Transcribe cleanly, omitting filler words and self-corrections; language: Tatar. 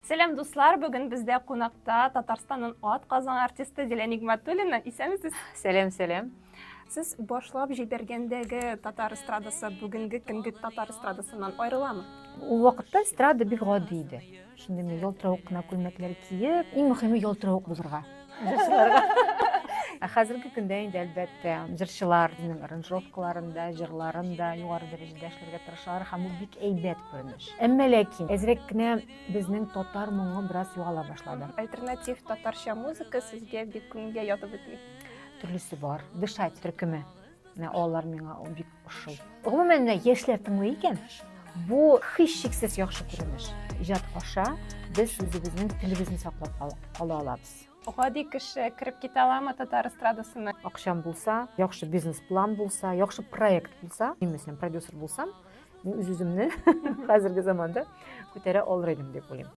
Сәлам, дуслар! Бүген бездә кунакта Татарстанның атказанган артисты Дилә Нигматуллина. Исәнмесез? Сәлам, сәлам. Сез башлап җибәргәндәге татар эстрадасы бүгенге көнге татар эстрадасыннан аерыламы? Ул вакытта эстрада бик гади иде. Шундый менә ялтыравык кына күлмәкләр киеп, иң мөһиме ялтыравык булырга. Җырчыларга. Ә хәзерге көндә инде, әлбәттә, җырчылар үзенең аранжировкаларын да, җырларын да югары дәрәҗәдә эшләргә тырышалар һәм бу бик әйбәт күренеш. Әмма ләкин әзрәк кенә безнең татар моңы бераз югала башлады. Альтернатив татарча музыка сезгә бик күңелгә ятып бетми. Төрлесе бар. Дышать төркеме. Менә алар миңа бик ошый. Гомумән, менә яшьләр тыңлый икән, бу һичшиксез яхшы күренеш. Иҗат аша без үзебезнең телебезне саклап кала алабыз. Гади кеше кереп китә аламы татар эстрадасына? Акчам булса, яхшы бизнес-план булса, яхшы проект булса, мин, мәсәлән, продюсер булсам, мин үз-үземне хәзерге заманда күтәрә алыр идем дип уйлыйм.